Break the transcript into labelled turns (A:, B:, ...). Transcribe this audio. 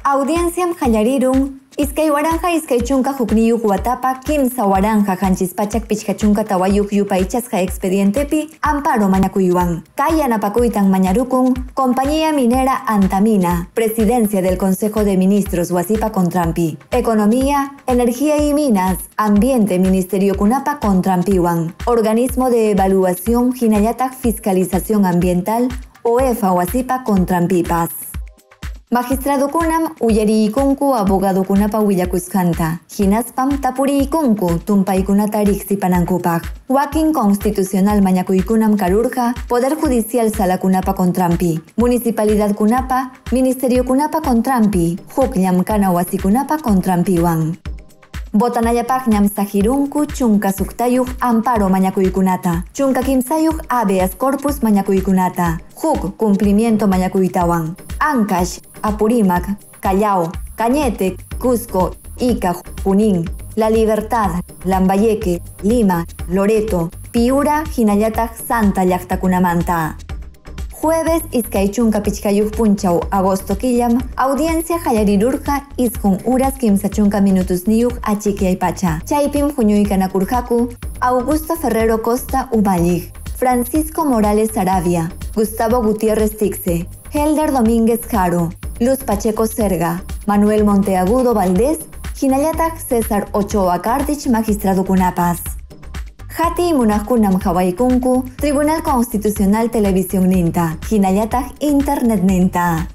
A: Audienciam qallarirun 2021 watapa 3754 yupaychasqa expedientepi amparo mañakuywan. Kay yanapakuytan mañarukun Compañía Minera Antamina, Presidencia del Consejo de Ministros wasipa contranpi, Economía, Energía y Minas, Ambiente Ministerio kunapa contranpiwan, Organismo de Evaluación hinallataq Fiscalización Ambiental, OEFA wasipa contranpipas. Magistradukunam uyariykunku abogadukunapa willakusqanta, hinaspam tapuriykunku tumpaykunata riqsipanankupaq. Wakin constitucional mañakuykunam karurqa Poder Judicial salakunapa contranpi, Municipalidadkunapa, Ministeriokunapa contranpi, huk llamkana wasikunapa contranpiwan. Botanallapaqñam saqirunku 16 amparo mañakuykunata, 13 habeas corpus mañakuykunata, huk cumplimiento mañakuytawan. Ancash, Apurímac, Callao, Cañete, Cusco, Ica, Junín, La Libertad, Lambayeque, Lima, Loreto, Piura, hinallataq Santa llaqtakunamanta. Jueves 25 punchaw agosto killam, audiencia qallarirurqa 9 horas 30 minutos niyuq achikyaypacha. Chaypim huñuykanakurqaku Augusto Ferrero Costa umalliq, Francisco Morales Saravia, Gustavo Gutiérrez Tixe, Helder Domínguez Jaro, Luz Pacheco Serga, Manuel Monteagudo Valdés, hinallataq César Ochoa Cardich magistradukunapas. Hati munaqkunam qhawaykunku Tribunal Constitucional Televisión ninta, hinallataq Internet ninta.